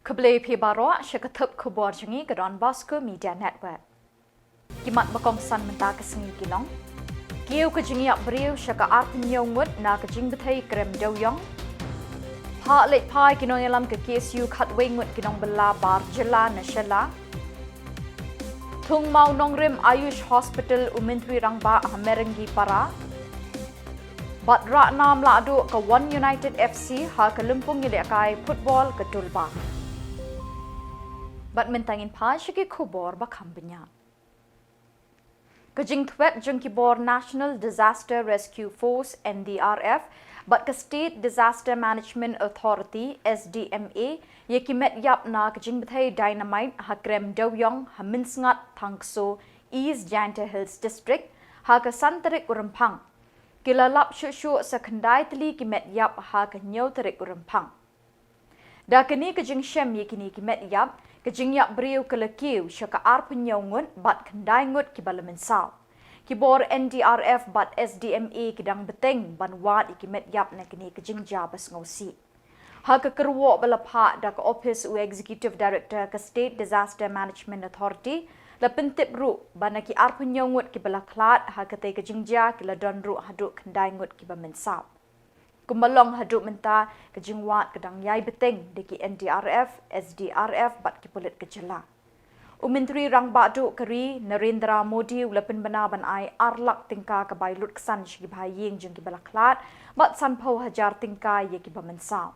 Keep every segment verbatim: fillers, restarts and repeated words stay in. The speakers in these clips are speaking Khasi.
Khublei phi baroh sha ka thup khubor jong ngi ka Don Bosco Media Network. Ki mat ba kongsan mynta ka sngi ki long: Kiew ka jingïap briew sha ka arphew ngut na ka jingbthei krem dewïong. Phah leit phai ki nongïalam ka K S U khatwei ngut ki nongbylla bar jylla na Shella. Thung Mawnongrim Ayush Hospital u Myntri Rangbah ha Merengipara. Bad rah nam lahduh ka One United F C ha ka lympung ïalehkai football ka Tulba. Bad mynta ngin phai sha ki khubor ba kham bniah. Ka jingthwet jong ki bor National Disaster Rescue Force, N D R F, bad ka State Disaster Management Authority, S D M A, ïa ki met ïap na ka jingbthei dynamite ha krem dewïong ha Mynsngat Thangkso, East Jaintia Hills District, ha ka san tarik u Rymphang. Ki la lap shuh shuh sa khyndai tylli ki met ïap ha ka hynñiew tarik u Rymphang. Da kane ka jingshem ïa kine ki met ïap, ka jingïap briew ka la kiew sha ka arphew hynñiew ngut bad khyndai ngut kiba la mynsaw. Ki bor N D R F bad S D M A ki dang bteng ban wad ïa ki met ïap na kane ka jingjia ba sngewsih. Ha ka kyrwoh ba la phah da ka ophis u Executive Director ka State Disaster Management Authority, la pyntip ruh ba na ki arphew hynñiew ngut kiba la khlad ha katei ka jingjia ki la don ruh haduh khyndai ngut kiba mynsaw. Kumba long haduh mynta, ka jingwad ka dang ïai bteng da ki N D R F, S D R F bad ki pulit ka jylla. U Myntri Rangbah Duh ka ri, Narendra Modi, u la pynbna ban ai ar lak tyngka ka bai lutksan sha ki bahaïing jong kiba la khlad bad sanphew hajar tyngka ïa kiba mynsaw.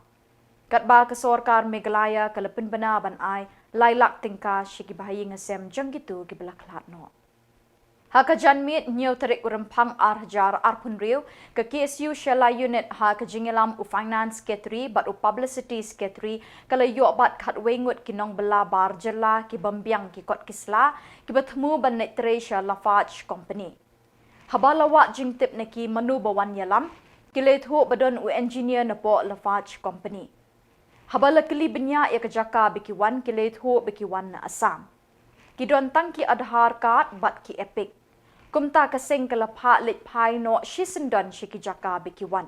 Katba ka sorkar Meghalaya ka la pynbna ban ai lai lak tyngka sha ki bahaïing hasem jong kito kiba la khlad noh. Ha ka janmiet hynñiew tarik u Rymphang ar hajar arphew hynriew, ka K S U Shella Unit ha ka jingïalam u Finance Secretary bad u Publicity Secretary ka la ïoh bat khatwei ngut ki nongbylla bar jylla ki bym biang ki kot ki sla, kiba thmu ban leit trei sha Lafarge Company. Haba la wad jingtip na ki mano ba wan ïalam, ki la ïathuh ba don u engineer napoh Lafarge Company. Haba la kylli bniah ïa ka jaka ba ki wan, ki la ïathuh ba ki wan na Assam. Ki don tang ki Aadhaar card bad ki EPIC. Kumta ka seng ka la phah leit phai noh shisyndon sha ki jaka ba ki wan.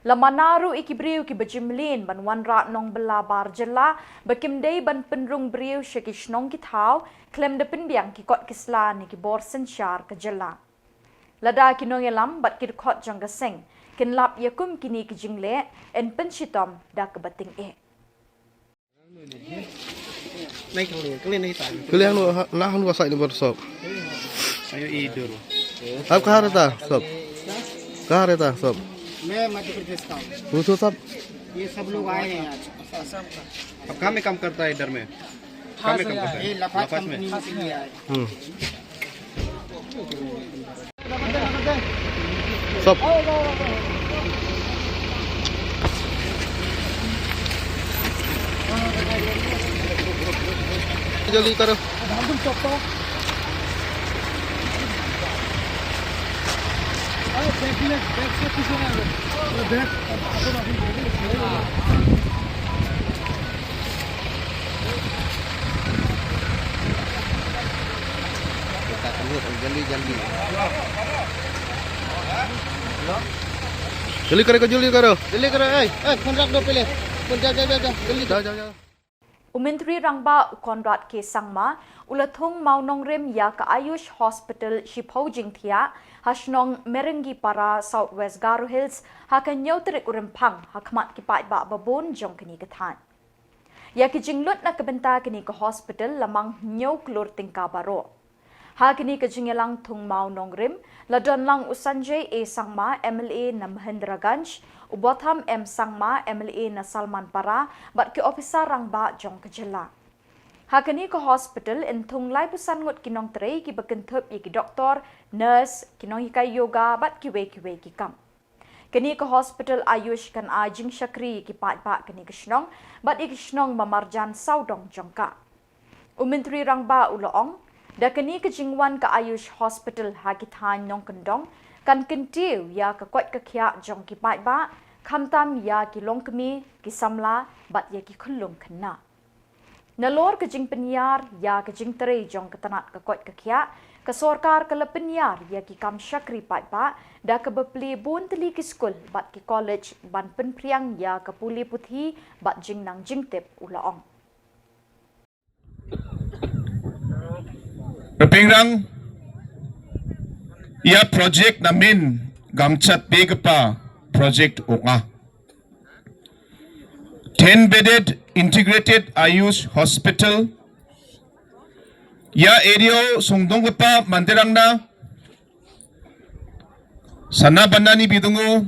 La mana ruh ïa ki briew kiba jylliew ban wanrah nongbylla bar jylla ba kim dei ban pynrung briew sha ki shnong ki thaw, khlem da pynbiang ki kot ki sla ne ki bor synshar ka jylla. Lada ki nongïalam bad ki dkhot jong ka seng kin lap ïa kum kine ki jingleh, yn pynshitom da kaba tyngeh. Kylli hangno, ha, na hangno ka sait number sop. Ayo, idur. आप कहाँ रहता सब? कहाँ रहता सब? मैं मध्य प्रदेश का हूँ। वो तो सब ये सब लोग आए हैं आज। अब कहाँ में काम करता है इधर में? कहाँ में काम करता है? ये लाफाज लाफाज में? कंपनी में से ही आए। हम्म। सब। जल्दी करो। जल्दी, जल्दी। जल्दी करो, जल्दी करो। जल्दी करो, ए, ए, फोन रख दो पहले। फोन, जा, जा, जा, जा, जल्दी। जाओ, जाओ, जाओ। U Myntri Rangbah u Conrad K Sangma u la thung Mawnongrim ïa ka Ayush Hospital shiphew jingthiah ha shnong Merengipara, South West Garo Hills, ha ka hynñiew tarik u Rymphang, ha khmat ki paidbah babun jong kane ka thaiñ. Ïa ki jinglut na ka bynta kane ka hospital la mang hynñiew klur tyngka baroh. Ha kane ka jingïalang thung Mawnongrim, la don lang u Sanjay A Sangma, M L A na Mahendraganj, u Botham M Sangma, M L A na Salmanpara, bad ki ophisar rangbah jong ka jylla. Ha kane ka hospital yn thung laiphew san ngut ki nongtrei kiba kynthup ïa ki doktor, nurse, ki nonghikai yoga, bad kiwei kiwei ki kam. Kane ka hospital Ayush kan ai jingshakri ïa ki paidbah kane ka shnong, bad ïa ki shnong ba marjan sawdong jong ka. U Myntri Rangbah u la ong, da kane ka jingwan ka Ayush Hospital ha ki thaiñ nongkyndong, kan kyntiew ïa ka koit ka khiah jong ki paidbah, khamtam ïa ki longkmie, ki samla, bad ïa ki khyllung khynnah. Nalor ka jingpynïar ïa ka jingtrei jong ka tnat ka koit ka khiah, ka sorkar ka la pynïar ïa ki kam shakri paidbah, da kaba plie bun tylli ki skul bad ki college ban pynphriang ïa ka pule puthi bad jingnang jingtip, u la ong. Pynrang ïa project namen gam chat be kpa project ong a ten bedded integrated Ayush hospital ïa area songdong kpa Mandirang na sana banani bidungo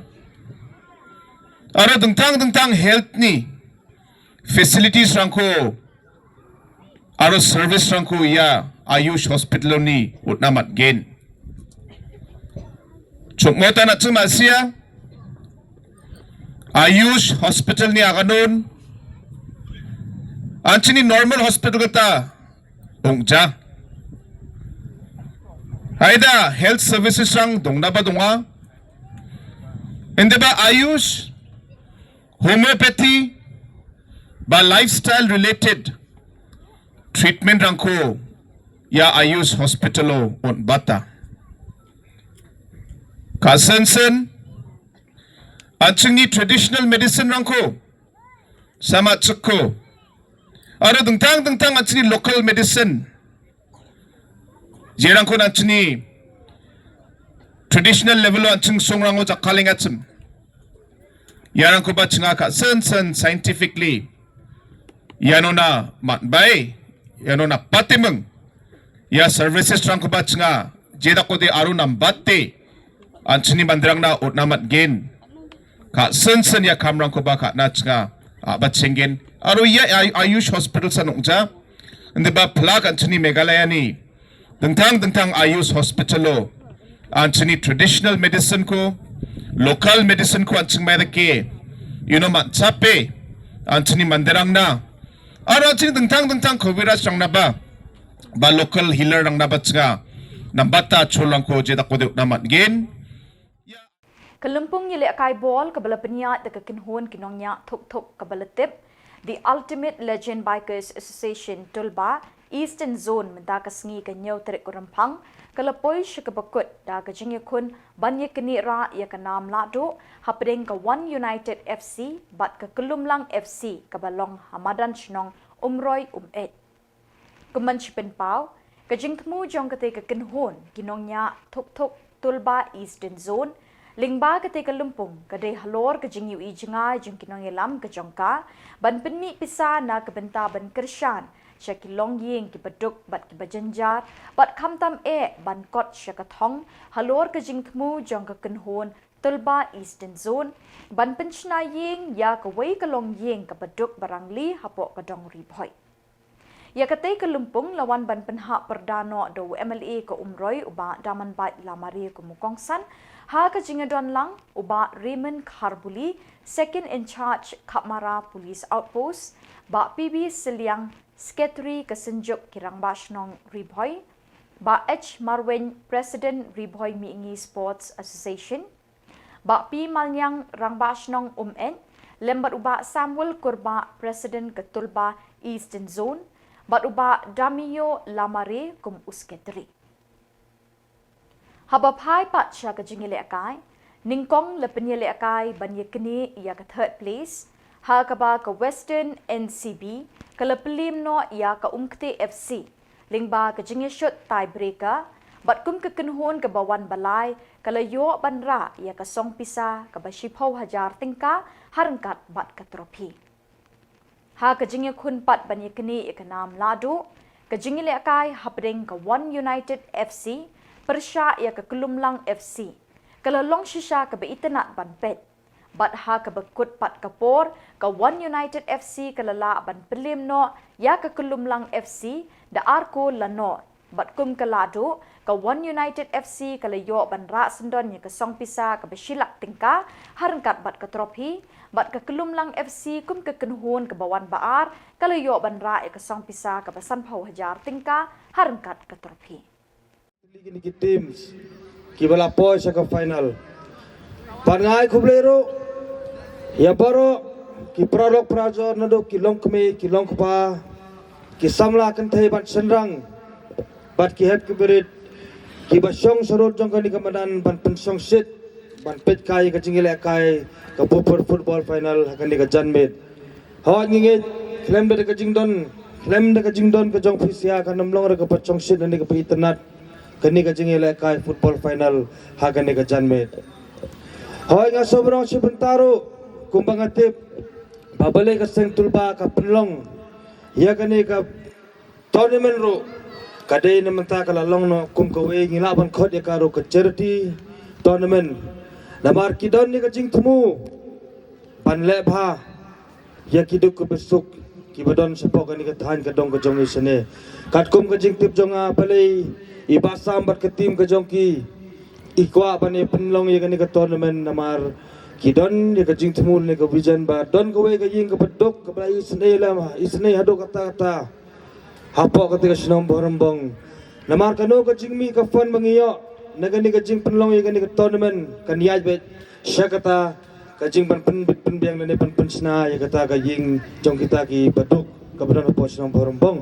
aro dengtang dengtang health ni facilities rangko aro service rangko ïa Ayush hospital ni utnamat gen. Chukmota na chuma sia Ayush hospital ni aganun anchini normal hospital kata ongja. Haida health services rang dongna ba donga. Ende ba Ayush homeopathy ba lifestyle related treatment rangko ïa Ayush hospital o on bata. Ka sensen anchini traditional medicine rangko sama chukko aro dengtang dengtang anchini local medicine jerangko anchini traditional level anching songrango jakaling achim ïarangko ba chinga ka sensen scientifically ïanona matbai ïanona patimeng ïa services rangko ba chinga jedakode aru nam batte anchini Mandirang na utnamat gen ka sensen ïa kamrangko ba ka na chinga a ba chenggen aru ïa Ayush hospital sanukja ende ba plak anchini Meghalaya ni dengtang dengtang Ayush hospital o anchini traditional medicine ko local medicine ko anching mai ke ïano mat chape anchini Mandirang na aro anchini dengtang dengtang Kobiraj rang na ba ba local healer rang na ba chinga nambata cholangko jedakode utnamat gen. Ka lympung ïalehkai ball kaba la pynïaid da ka kynhun ki nongñiah thuk thuk kaba la tip The Ultimate Legend Bikers Association Tulba Eastern Zone mynta ka sngi ka hynñiew tarik u Rymphang ka la poi sha kaba kut da ka jingïakhun ban ïaknieh rah ïa ka nam lahduh hapdeng ka One United F C bad ka Kyllumlang F C kaba long ha madan shnong Umroi Umeit. Kumban shi pynpaw ka jingthmu jong katei ka kynhun ki nongñiah thuk thuk Tulba Eastern Zone lyngba katei ka lympung ka dei halor ka jingïohi jngai jong ki nongïalam ka jong ka ban pynmih pisa na ka bynta ban kyrshan sha ki longïing kiba duk bad kiba jynjar bad khamtam eh ban kot sha ka thong halor ka jingthmu jong ka kynhun Tulba Eastern Zone ban pynshna ïing ïa kawei ka longïing kaba duk ba rangli hapoh ka dong Ri Bhoi. Ïa katei ka lympung la wan ban pynhap pyrda noh da u MLA ka Umroi u Bah Damanbait Lamare kum u kongsan ha ka jingïadon lang u Bah Raymond Kharbuli, Second in Charge Khapmara Police Outpost, Bah P B Sylliang, Secretary ka Synjuk ki Rangbah Shnong Ri Bhoi, Bah H Marwein, President Ri Bhoi Mihngi Sports Association, Bah P Malniang, Rangbah Shnong Umeit, lem bad u Bah Samuel Kurbah, President ka Tulba Eastern Zone, bad u Bah Damio Lamare kum u Secretary. Haba phai pat sha ka jingïalehkai, nyngkong la pynïalehkai ban ïaknieh ïa ka third place ha kaba ka Western N C B ka la pynliem noh ïa ka Umkhteh F C lyngba ka jingïashut tie breaker bad kum ka kynhun kaba wan ba lai ka la ïoh ban rah ïa ka song pisa kaba shiphew hajar tyngka ha ryngkat bad ka trophy. Ha ka jingïakhun pat ban ïaknieh ïa ka nam lahduh, ka jingïalehkai hapdeng ka One United F C pyrshah ïa ka Kyllumlang F C ka la long shisha kaba itynnad ban peit. Bad ha kaba kut pat ka por ka One United F C ka la lah ban pynliem noh ïa ka Kyllumlang F C da ar kol la noh. Bad kum ka lahduh ka One United F C ka la ïoh ban rah syndon ïa ka song pisa kaba shi lak tyngka ha ryngkat bad ka trophy. Bad ka Kyllumlang F C kum ka kynhun kaba wan ba ar ka la ïoh ban rah ïa ka song pisa kaba sanphew hajar tyngka ha ryngkat ka trophy. Kini ki teams kiba la poi sha ka final. Bad nga ai khublei ruh ïa baroh ki paralok parajor naduh ki longkmie ki longkpa, ki samla kynthei bad shynrang bad ki hep ki barit kiba shong sharud jong kane ka madan ban pynshongshit ban peit kai ka jingïalehkai ka Pupur Football Final ha kane ka janmiet. Hooid ngi ngeit khlem da ka jingdon Khlem da ka jingdon ka jong phi sha ka namlong re ka pachong shit ne ka phi itynnad kane ka jingïalehkai football final ha kane ka janmiet. Hoi nga sngewbha ban ong shi bynta ruh kumba nga tip ba balei ka seng Tulba ka pynlong ïa kane ka tournament ruh ka dei na mynta ka la long noh kum kawei ngi lah ban khot ïa ka ruh ka charity tournament. Namar ki don ïa ka jingthmu ban leh bha ïa ki duk ki basuk kiba don shapoh kane ka thaiñ ka dong ka jong ngi shane. Katkum ka jingtip jong nga balei i Bah Sam bad ka team ka jong ki i kwah ban ïa pynlong ïa kane ka tournament namar ki don ïa ka jingthmu ne ka vision ba don kawei ka ïing kaba duk kaba la isynei lem isynei haduh katta katta hapoh kata ka shnong Bhoirymbong. Namar kano ka jingmih ka fund ba ngi ïoh na kane ka jingpynlong ïa kane ka tournament kan ïaid beit sha kata ka jingban pynbit pynbiang ne ban pynshna ïa kata ka ïing jong kita kiba duk kaba don hapoh shnong Bhoirymbong.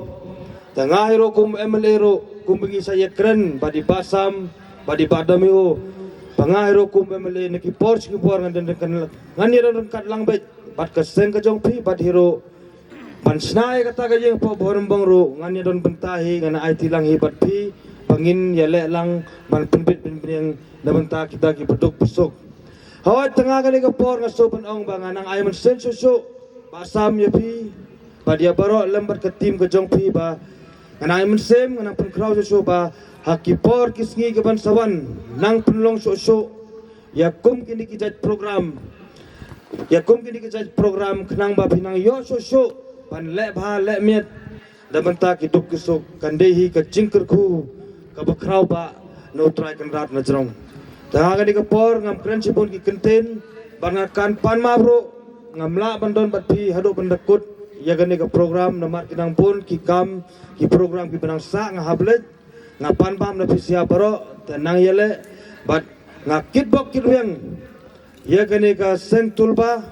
Te nga hi ruh kum M L A ruh kumba ngi sa ïakren bad i Bah Sam bad i Bah Damiu ba nga hi ruh kum M L A na ki por sha ki por ngan don kan ngan ïa don ryngkat lang beit bad ka seng ka jong phi bad hi ruh ban shna ïa kata ka ïing hapoh Bhoirymbong ruh ngan ïa don bynta hi ngan aiti lang hi bad phi ba ngin ïaleh lang ban pynbit pynbiang na bynta kita kiba duk basuk. Hawai tang ha kane ka por nga sngewbha ban ong ba nga nang ai mynsiem shuh shuh Bah Sam ïa phi bad ïa baroh lem bad ka team ka jong phi ba nga nang ai mynsiem nga nang pynkhraw shuh shuh ba ha ki por ki sngi kiban sa wan nang pynlong shuh shuh ïa kum kine ki jait program ïa kum kine ki jait program khnang ba phi nang ïoh shuh shuh ban leh bha leh miat na bynta ki duk ki suk kan dei hi ka jingkyrkhu kaba khraw ba na U Trai Kynrad na jrong. Te ha kane ka por ngam kren shibun ki kyntien bad nga kan pan map ruh ngam lah ban don bad phi haduh ban da kut ïa kane ka program namar ki nang bun ki kam ki program kiba nang sah nga hap leit nga pan map na phi sha baroh te nang ïaleh bad nga kitbok kitrwiang ïa kane ka seng Tulba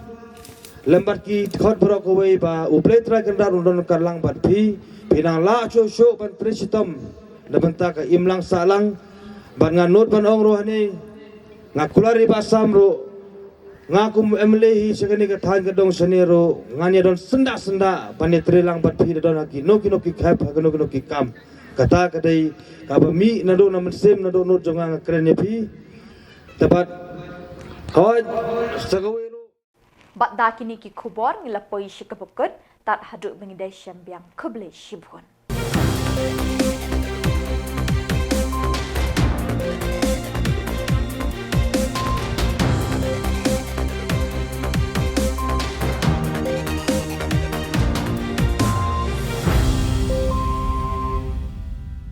lem bad ki khot baroh kawei ba U Blei Trai Kynrad un don ryngkat lang bad phi phi nang lah shuh shuh ban trei shitom na bynta ka imlang sahlang bad nga nud ban ong ruh hangne nga kular ïa i Bah Sam ruh nga kum M L A hi sha kane ka thaiñ ka dong shane ruh ngan ïa don syndah syndah ban ïa trei lang bad phi da don ha kino kino ki khep ha kino kino ki kam. Kata ka dei kaba mih naduh na mynsiem naduh nud jong nga nga kren ïa phi. Te bad hoi sa kawei ruh. Bad da kine ki khubor ngi la poi sha kaba kut tad haduh ba ngi dei shem biang khublei shibun.